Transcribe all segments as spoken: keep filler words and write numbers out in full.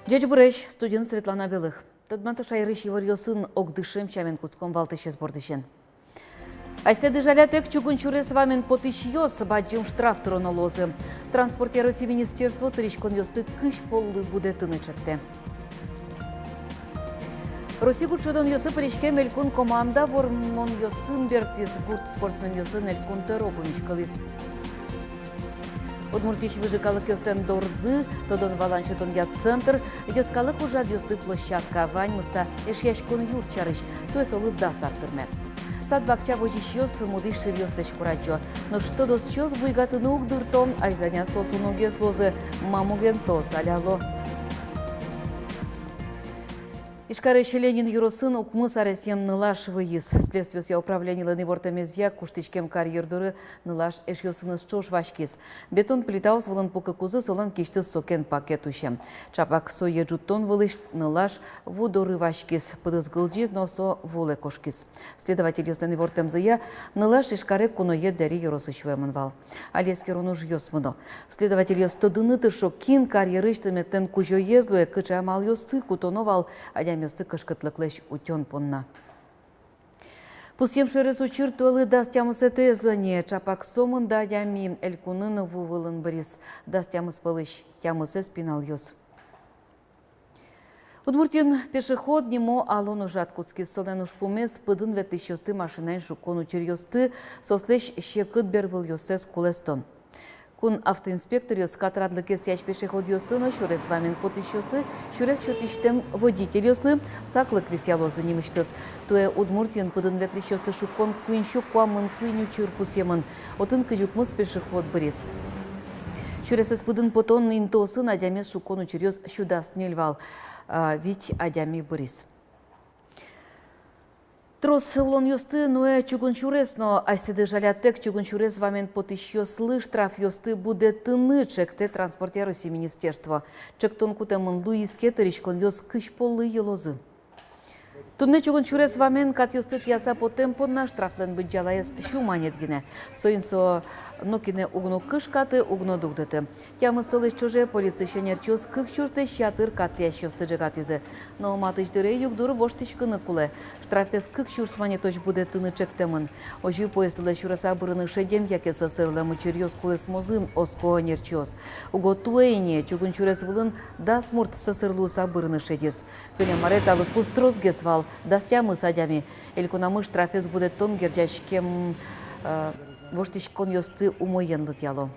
Ӟечбуресь, студиын Светлана Белых. Тодмато шаерысь иворъёсын. Огдышем сямен кутском валтӥсез бордысен. Асьсэды жалятэк чугун сюрес вамен потӥсьёс бадӟым штраф тыроно луозы. Транспортъя Россиысь министерство тыриськонъёсты кызь поллы будэтыны чектэ. Россиысь гурт шудонъёсы пыриськем элькун команда вормонъёсын бертӥз. Гурт спортсменъёсын элькун тӧро пумиськылӥз. Удмуртиысь выжы калыкъёслэн дорзы, тодон-валан сётонъя центр, йӧскалык ужрадъёслы площадка, ваньмыз та Эшъяськон юрт сярысь, туэ солы дас ар тырме. Сад-бакча возисьёс мудӥсь шыръёслэсь курадӟо. Нош тодосчиос буйгатыны уг дырто, азьланяз соос уногес луозы, ма муген соос аляло. Ижкарысь Ленин ёросын укмыс аресъем нылаш выйиз. Следствиосъя управленилэн ивортэмезъя, куштӥськем карьер доры нылаш эшъёсыныз ӵош васькиз. Бетон плитаос вылын пукыкузы солэн кисьтыз сокен пакет усем. Чапак сое ӝутон вылысь нылаш ву доры васькиз, пыдыз гылӟиз но со вулэ кошкиз. Следовательёслэн ивортэмзыя, нылаш Ижкаре куное Дэри ёросысь вуэмын вал. Али эскерон ужъёс мыно. Следовательёс тодыны тыршо, кин карьерысь тыметлэн кузёез луэ, кыӵе амалъёсты кутоно вал адямиосты кышкытлыклэсь утён понна. Пусъем шорез учыр туэлы дас тямысэтӥез луэ ни. Чапак со мында адями элькунын ву вылын быриз. Дас тямыс пӧлысь тямысэз пиналъёс. Удмуртиын «Пешеход» нимо алон ужрад кутскиз. Солэн ужпумез — пыдын ветлӥсьёсты машинаен шуккон учыръёсты, соослэсь секыт бервылъёссэс кулэстон. Кун автоинспекторъёс катрадлыкез сясь пешеходъёслы но сюрес вамен потӥсьёслы, сюрес сётӥсьтэм водительёслы саклык висъялозы нимысьтыз. Туэ Удмуртиын пыдын ветлӥсьёсты шуккон куинь сю куамын куинь учыр пусъемын. Отын кызь укмыс пешеход быриз. Сюресэз пыдын потон интыосын адямиез шуккон учыръёс сю дас ньыль вал, а, вить адями быриз. Трос улонъёсты нуэ чугун сюрес, но асьсэды жалятэк чугун сюрес вамен потӥсьёслы штрафъёсты будэтыны чектэ Транспортъя Россиысь министерство. Чектон кутэмын луиз ке, тыриськонъёс кызь поллы йылозы. Туннэ чугун сюрес вамен катъёсты тӥяса потэм понна штрафлэн быдӟалаез сю манет гинэ. Соин со нокинэ уг но кышкаты, уг но дугдыты. Тямыс толэзь ӵоже полициысь ӧнерчиос кык сюрслэсь ятыр кат тӥясьёсты ӝегатӥзы. Но матысь дыре югдур воштӥськыны кулэ. Штрафез кык сюрс манетозь будэтыны чектэмын. Озьы поезд улэ сюреса бырыны шедем яке сӧсырлэм учыръёс кулэсмозы, оско ӧнерчиос. Уго туэ ини чугун сюрес вылын дас мурт сӧсыр луыса бырыны шедиз. Кылем аре та лыдпус тросгес вал, дас тямыс адями. Элькунамы штрафез будэттон герӟаськем, э, воштӥськонъёсты умоен лыдъяло.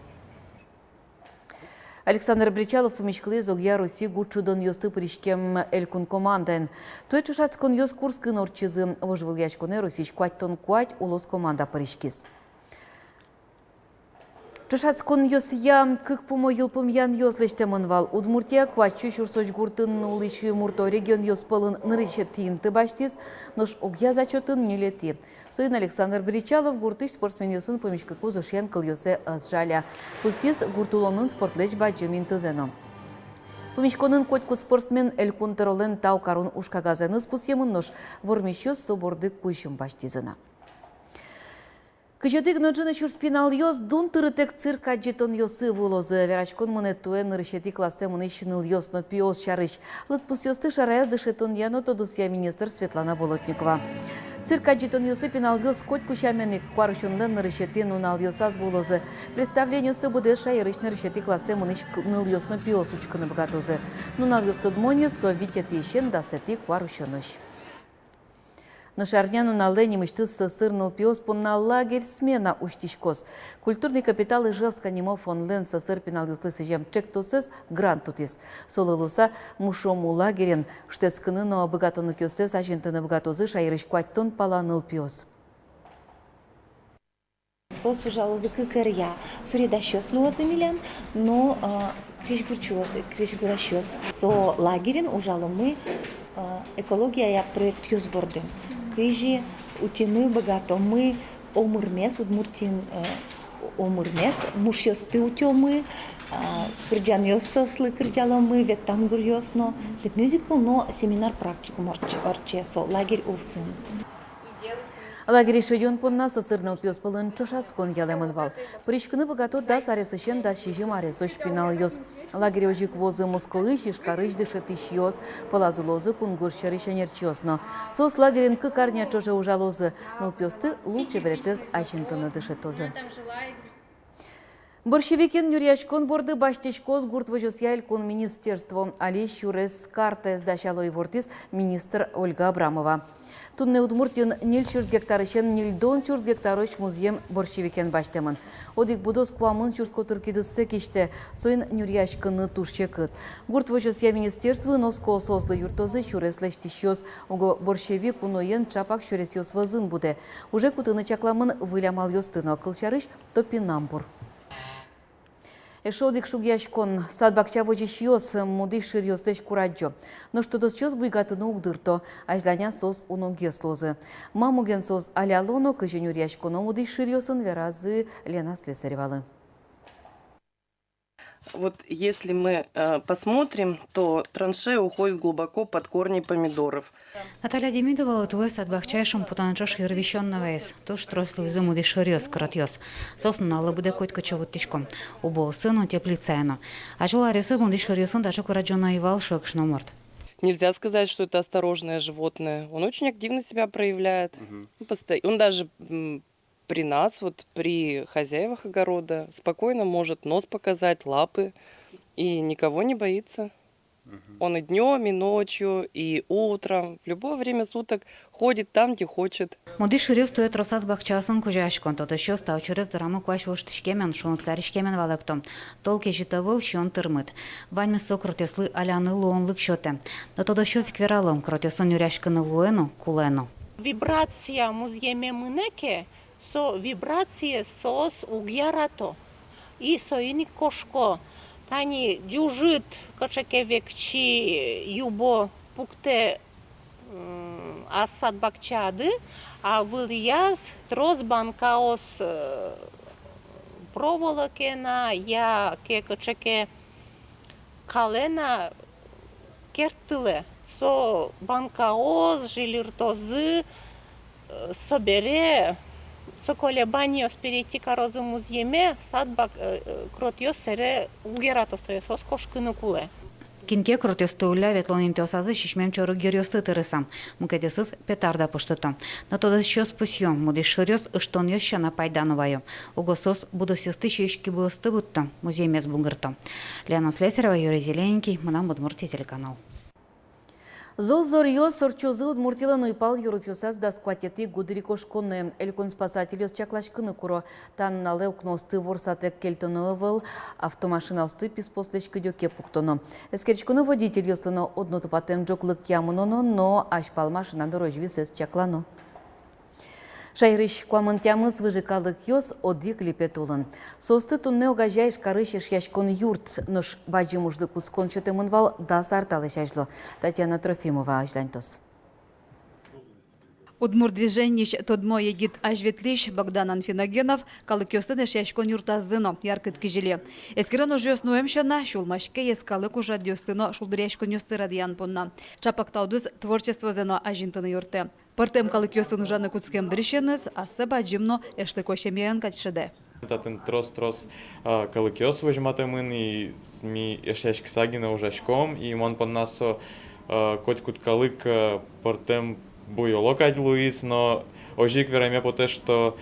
Александр Бречалов пумиськылӥз огъя Россиысь гурт шудонъёсты пыриськем элькун командаен. Туэ ӵошатсконъёс Курскын ортчизы. Вожвылъяськонэ Россиысь куатьтон куать улос команда пыриськиз. Ӵошатсконъёсъя кык пумо йылпумъянъёс лэсьтэмын вал. Удмуртия куать сю сюрсозь гуртын улӥсь мурто регионъёс пӧлын нырысетӥ инты басьтӥз, нош огъя зачётын ньылетӥ. Соин Александр Бречалов гуртысь спортсменъёсын пумиськыкуз ышъян кылъёссэ ӧз жаля. Пусйиз гурт улонын спортлэсь бадӟым интызэ но. Пумиськонын котькуд спортсмен Элькун Тӧролэн тау карон ужкагазэныз пусъемын, нош вормисьёс со борды кузьым басьтӥзы на. Кызь одӥг но ӝыны сюрс пиналъёс дун тырытэк цирк адӟытонъёсы вуылозы. Вераськон мынэ туэ нырысетӥ классэ мынӥсь нылъёс но пиос сярысь. Лыдпусъёсты шараяз дышетонъя но тодосъя министр Светлана Болотникова. Цирк адӟытонъёсы пиналъёс котьку сямен ик куарусёнлэн нырысетӥ нуналъёсаз вуылозы. Представлениосты быдэс шаерысь нырысетӥ классэ мынӥсь к-, нылъёс но пиос учкыны быгатозы. Нуналъёс тодмо ни, со витетӥысен дасэтӥ куарусёнозь. Нош арня нуналэ нимысьтыз сӧсыр нылпиос понна лагерь-смена усьтӥськоз. «Культурный капитал Ижевска» нимо фондлэн сӧсыр пиналъёслы сӥзем чектосэз грант утӥз. Солы луыса «Мушому» лагерен шутэтскыны но быгатонлыкъёссэс азинтыны быгатозы шаерысь куатьтон пала нылпиос. Соос ужалозы кык ӧръя. Суредасьёс луозы милям, но, а, крезьгурчиос, крезьгурасьёс. Со лагерьын ужаломы, а, экология проектъёс бордын. Кызьы утьыны быгатомы омырмес Удмуртиын, а, Омырмес мушъёсты утёмы, а, кырӟанъёс соослы кырӟаломы, ветлан гуръёс но, ӵем мюзикл но семинар-практикум ортче, ортче со лагерь улсын. Лагере шедён понна сӧсыр нылпиос пӧлын ӵошатскон ялэмын вал. Пыриськыны быгато дас аресысен дас сизьым аресозь пиналъёс. Лагере озьы ик вуозы Москваысь, Ижкарысь дышетӥсьёс, пӧлазы луозы кунгож сьӧрысь ӧнерчиос но. Соос лагерьын кык арня ӵоже ужалозы, нылпиосты лулчеберетэз азинтыны дышетозы. Борщевикен нюръяськон борды басьтӥськоз гурт возёсъя элькун министерство. Али сюрес картаез дасяло, ивортӥз министр Ольга Абрамова. Туннэ Удмуртиын ньыль сюрс гектарысен ньыльдон сюрс гектарозь музъем борщевикен басьтэмын. Одӥг будос куамын сюрс котыр кидыссэ кисьтэ, соин нюръяськыны туж секыт. Гурт возёсъя министерствоын оско, соослы юрттозы сюрес лэсьтӥсьёс, уго борщевик уноен ӵапак сюресъёс вӧзын будэ. Уже кутыны чакламын выль амалъёсты но, кылсярысь, топинамбур. Эшшо одӥг шугъяськон. Сад-бакча возисьёс мудӥсь шыръёслэсь курадӟо. Нош тодосчиос буйгатыны уг дырто, азьланяз соос уногес луозы. Ма муген соос аляло но кызьы нюръяськоно мудӥсь шыръёсын, веразы Лена Слесаревалы. Вот если мы, э, посмотрим, то траншея уходит глубоко под корни помидоров. Наталья Демидовалы туэ сад-бакчае шумпотон ӵош йырвисён но ваиз. Туж трос луизы мудӥсь шыръёс, кротъёс. Соос нуналлы быдэ котькытчы вуттӥсько. Убоысын но, теплицаын но. Азьвыл аръёсы мудӥсь шыръёсын таӵе курадӟоно ӧй вал, шуэ кышномурт. Нельзя сказать, что это осторожное животное. Он очень активно себя проявляет. Мгм. Он посто-, он даже, м, при нас, вот при хозяевах огорода, спокойно может нос показать, лапы, и никого не боится. Мгм. Он и днём, и ночью, и утром, в любое время суток ходит там, где хочет. Мудӥсь шыръёс туэ тросаз бакчаосын кузёясько. Тодосчиос та учырез дорамы куазь воштӥськемен, шуныт кариськемен валэкто. Тол кезьыт ӧвӧл, сиён тырмыт. Ваньмыз со кротъёслы аляны луонлык сётэ. Но тодосчиос ик верало: кротъёсын нюръяськыны луэ но, кулэ но. Вибрация музъеме мынэ ке, со вибрациез соос уг ярато. И соин ик кошко. Тани ӟужыт кыӵе ке векчи юбо пуктэ, м, ас сад-бакчаады, а вылӥяз трос банкаос, э, проволокаен-а, яке кыӵе ке калэн-а керттылэ. Со банкаос жилыртозы, э, собере со колебаниос перейти карозы музъеме, сад-бак-, э, э, кротъёс сэре уг ярато сое, соос кошкыны кулэ. Кин ке кротъёсты улля ветлон интыосазы сисьмем чорыг йыръёсты тырыса, мукетъёсыз петарда пуштыто. Но тодосчиос пусъё: мудӥсь шыръёс ыштонъёс сяна пайда но ваё. Уго соос будосъёсты сиись кибыосты будто, музъемез бугырто. Лена Слесарева, Юрий Зелененький, «Мынам Удмуртие» телеканал. Зол зоръёс ортчозы Удмуртилэн уйпал ёросъёсаз дас куатетӥ гудырикошконэ. Элькун спасательёс чакласькыны куро: та нуналэ укноосты ворсатэк кельтоно ӧвӧл, автомашинаосты писпуослэсь кыдёке пуктоно. Эскериськоно водительёслы но: одно тупатэм ӝоглыкъя мыноно но азьпал машина дорозь висэз чаклано. Шаерысь куамын тямыс выжы калыкъёс одӥг липет улын. Соосты туннэ огазея Ижкарысь Эшъяськон юрт. Нош бадӟым ужлы кутскон сётэмын вал дас ар талэсь азьло. Татьяна Трофимова азьланьтоз. Удмурт движениысь тодмо егит азьветлӥсь Богдан Анфиногенов калыкъёслэн Эшъяськон юртазы но яркыт кизили. Эскерон ужъёс нуэм сяна, сюлмаське йӧскалык ужрадъёсты но шулдыръяськонъёсты радъян понна. Ӵапак та удыс творчествозэ но азинтыны юрттэ. Пӧртэм калыкъёсын ужаны кутскем дырысеныз ассэ бадӟым но эшлыко семьяен кадь шӧдэ. Татын трос-трос, а, калыкъёс возьматэмын, и с-, ми эшъяськыса гинэ ужаськом, и мон понна со, а, котькуд калык, а, пӧртэм буёло кадь луиз, но озьы ик вераме потэ, что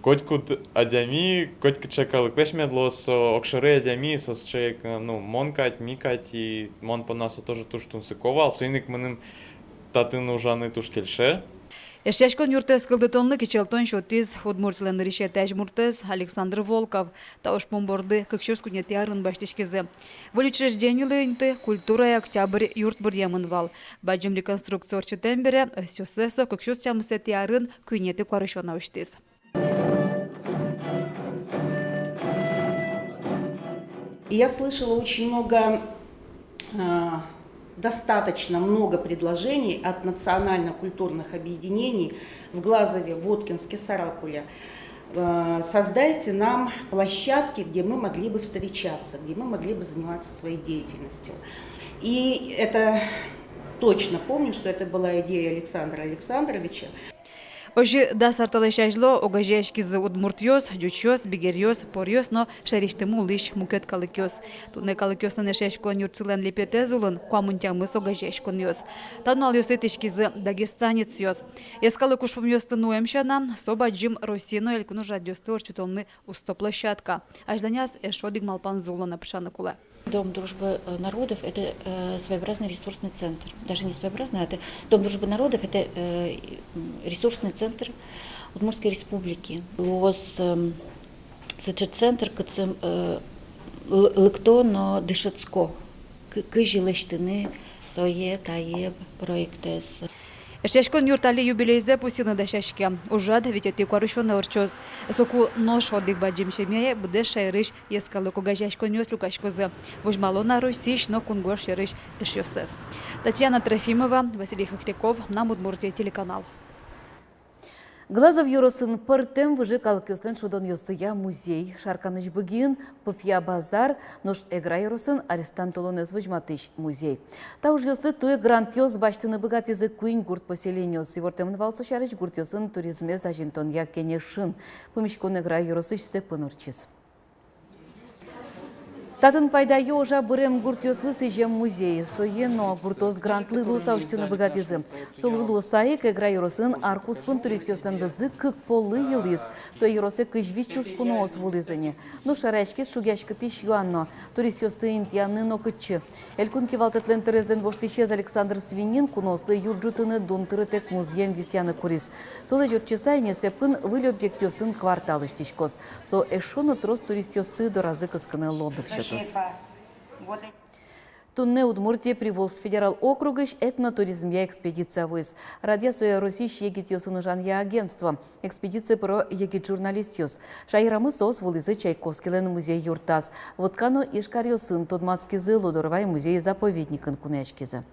котькуд адями, котькыӵе калыклэсь мед луоз со огшоры адями, со сыӵе ик, ну, мон кадь, ми кадь, и мон понна со тоже туж тунсыко вал, соин ик мыным татын ужаны туж кельше. Эшъяськон юртэз кылдытонлы кичӧлтон сётӥз Удмуртилэн нырысетӥ азьмуртэз Александр Волков. Та ужпум борды кык сюрс куинетӥ арын басьтӥськизы. Выль учрежденилы инты культурая «Октябрь» юрт быръемын вал. Бадӟым реконструкция ортчытэм бере ӧсъёссэ со кык сюрс тямысэтӥ арын куинетӥ куарусёнэ усьтӥз. Я слышала очень много, э, достаточно много предложений от национально-культурных объединений в Глазове, Воткинске, Сарапуле. Э, создайте нам площадки, где мы могли бы встречаться, где мы могли бы заниматься своей деятельностью. И это точно помню, что это была идея Александра Александровича. Озьы дас ар талэсь азьло огазеяськизы удмуртъёс, ӟучъёс, бигеръёс, поръёс но шаерысьтымы улӥсь мукет калыкъёс. Туннэ калыкъёслэн эшъяськон юртсылэн липетэз улын куамын тямыс огазеяськонъёс. Та нуналъёсы итӥськизы дагестанецъёс. Йӧскалык ужпумъёсты нуэм сяна, со бадӟым Россия но элькун ужрадъёсты ортчытонлы усто площадка. Азьланяз эшшо одӥг малпанзы улонэ пыӵаны кулэ. Дом дружбы, э, народов — это, э, своеобразный ресурсный центр. Даже не своеобразный, а это Дом дружбы народов — это, э, м, ресурсный центр Удмуртской Республики. Луоз, эм, сыӵе центр, кытчы, э, л-, лыкто но дышетско, к-, кызьы лэсьтыны сое, тае проектэз. Эшъяськон юрт али юбилейзэ пусйыны дасяське. Ужрад витетӥ куарусёнэ ортчоз. Соку нош одӥг бадӟым семьяе быдэс шаерысь йӧскалык огазеяськонъёс люкаськозы. Возьмало на Россиысь но кунгож сьӧрысь эшъёссэс. Татьяна Трофимова, Василий Хохряков, «Мынам Удмуртие» телеканал. Глазов ёросын пӧртэм выжы калыкъёслэн шудонъёсъя музей, Шарканысь Быгиын пыпъя базар, нош Эгра ёросын арестант улонэз возьматӥсь музей. Та ужъёслы туэ грантъёс басьтыны быгатӥзы куинь гурт поселениос. Ивортэмын вал со сярысь гуртъёсын туризмез азинтонъя кенешын. Пумиськон Эгра ёросысь Сэпын ортчиз. Татын пайдаё ужа бырем гуртъёслы сӥзем музей. Сое но гуртъёс грантлы луыса усьтыны быгатӥзы. Солы луыса ик Эгра ёросын ар куспын туристъёслэн лыдзы кык поллы йылӥз. Туэ ёросэ кызь вить сюрс куноос вуылӥзы ни. Нош шараяськиз шугъяськытӥсь юан но: туристъёсты интыяны нокытчы. Элькун кивалтэтлэн тӧроезлэн воштӥсез Александр Свинин куноослы юрт ӝутыны, дун тырытэк музъем висъяны куриз. Толэзь ортчыса ини Сэпын выль объектъёсын квартал усьтӥськоз. Со эшшо но трос туристъёсты доразы кыскыны луонлык сётоз. Туннэ Удмуртие Приволжск федерал округысь этнотуризмъя экспедиция вуиз. Радъя сое Россиысь егитъёсын ужанъя агентство. Экспедицие пыро егит журналистъёс. Шаерамы соос вуылӥзы Чайковскийлэн музей-юртаз. Вотка но Ижкаръёсын тодматскизы, Лудорвай музей-заповедникын кунояськизы.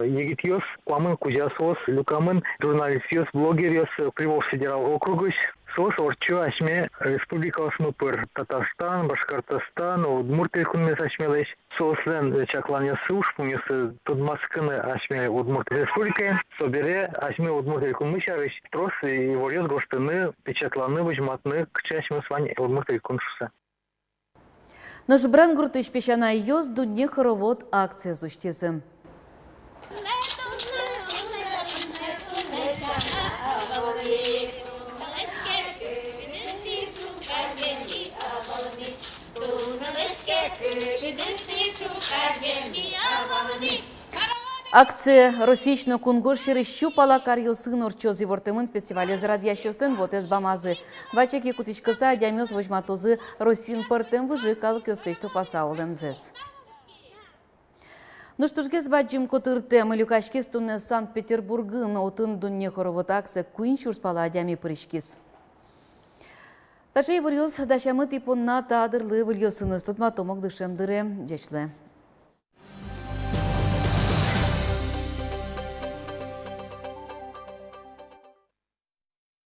Егитъёс куамын кузя, соос люкамын: журналистъёс, блогеръёс, Приволжск федерал округысь. Соос ортчо асьме республикаосмы пыр: Татарстан, Башкортостан, Удмурт Элькунмес асьмелэсь. Соослэн чакланъёссы, ужпумъёссы тодматскыны асьме Удмурт Республикае, собере асьме Удмурт Элькунмы сярысь трос иворъёс гожтыны, печатланы, возьматыны, кыӵе асьмеос вань Удмурт Элькун шуыса. Нош Брангуртысь песянайёс «Дунне хоровод» акциез усьтӥзы. Акция Россиысь но кунгож сьӧрысь сю пала каръёсын ортчоз. Ивортэмын фестивалез радъясьёслэн вотэс бамазы. Ваче ик кутӥськыса, адямиос возьматозы Россиын пӧртэм выжы калыкъёслэсь тупаса улэмзэс. Нош тужгес бадӟым котыртэм люкаськиз туннэ Санкт-Петербургын. Отын «Дунне хоровод» акцие куинь сюрс пала адями пыриськиз. Таӵе иворъёс дасямы тӥ понна та дырлы выльёсыныз. Тодматом ук дышем дыре. Ӟеч луэ.